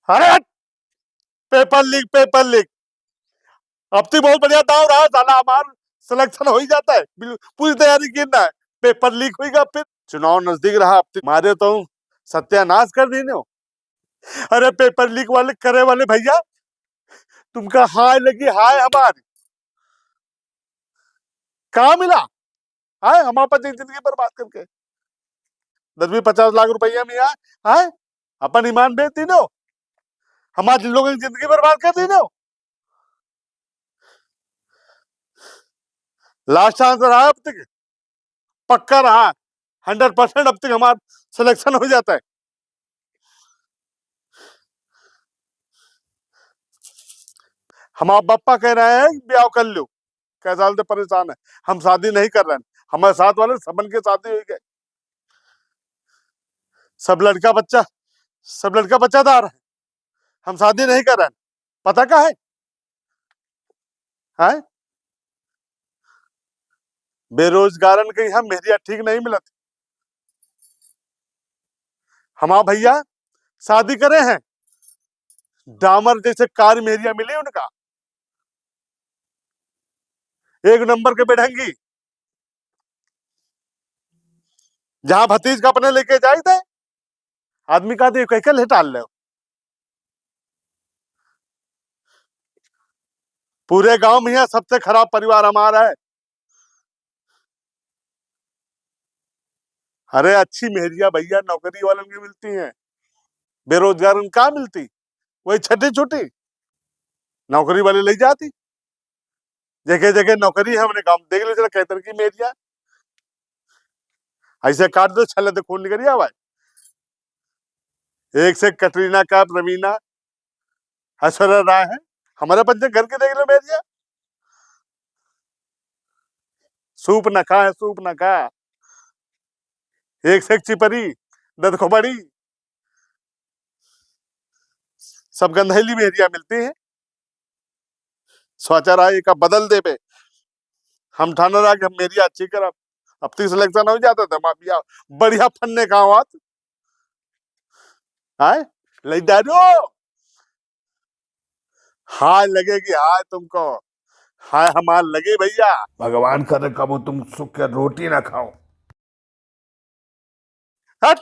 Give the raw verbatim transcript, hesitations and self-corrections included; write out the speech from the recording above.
अरे हट! पेपर लीक, पेपर लीक। अब तो बहुत बढ़िया दाव रहा, साला हमार सिलेक्शन हो ही जाता है। बिल-, पूरी तैयारी की ना है, पेपर लीक होइगा। फिर चुनाव नजदीक रहा, अब तो मारे तो सत्यानाश कर दीन्यो। अरे पेपर लीक वाले, करे वाले भैया, तुमका हाय लगी, हाय हमारी। का मिला? हाय, हमार अपन जिंदगी बर्बाद करके। दस बीस पचास लाख रुपया मिया, हाय, अपन ईमान बेच दीन्यो, हमार लोगन की जिंदगी बर्बाद कर दीन्यो। लास्ट चांस रहा अब तक, पक्का रहा, हंड्रेड परसेंट अब तक हमार सिलेक्शन हो जाता है। हमार बप्पा कह रहे हैं, "ब्याह कर लो।" कै साल से परेशान है, हम शादी नहीं कर रहे हैं। हमारे साथ वाले सबन के शादी हो गए, सब लड़का बच्चा, सब लड़का बच्चादार है, हम शादी नहीं कर रहे हैं। पता का है, हैं? बेरोजगारन के यहाँ मेहरिया ठीक नहीं मिलत। हमार भैया शादी करे हैं, डामर जैसे कारी मेहरिया मिली उनका, एक नंबर के बेढंगी। जहाँ भतीज का अपने लेके जाई थे, आदमी का दे कह के लेटाल ले। पूरे गांव में यहाँ सबसे खराब परिवार हमारा है। अरे अच्छी मेहरिया भैया नौकरी वालन के मिलती हैं, बेरोजगारन का मिलती? वही छठी छुट्टी नौकरी वाले ले जाती। जगह जगह नौकरी है, हमने गांव देख लो जरा, कैतर की मेहरिया ऐसे काट दो, छल्ले तो खून निकल आवा। एक से कटरीना का, रवीना, ऐश्वर्या राय है, हमारे बच्चे घर के देख लो मेहरिया, सूप ना खा है, सूप ना खा। एक से एक चिपरी, दत खोपड़ी, सब गंधैली मेहरिया मिलती है। सोचा रहा एका बदल देबे, हम ठाने रहा कि हम मेहरिया अच्छी करब। अब तीस इलेक्शन हो जाता था, माफिया बढ़िया फन्ने का आवाज। आए, ले डालो। हाय लगेगी, हाय तुमको, हाय हमार लगे भैया। भगवान करे कबो तुम सुख के रोटी ना खाओ। हट,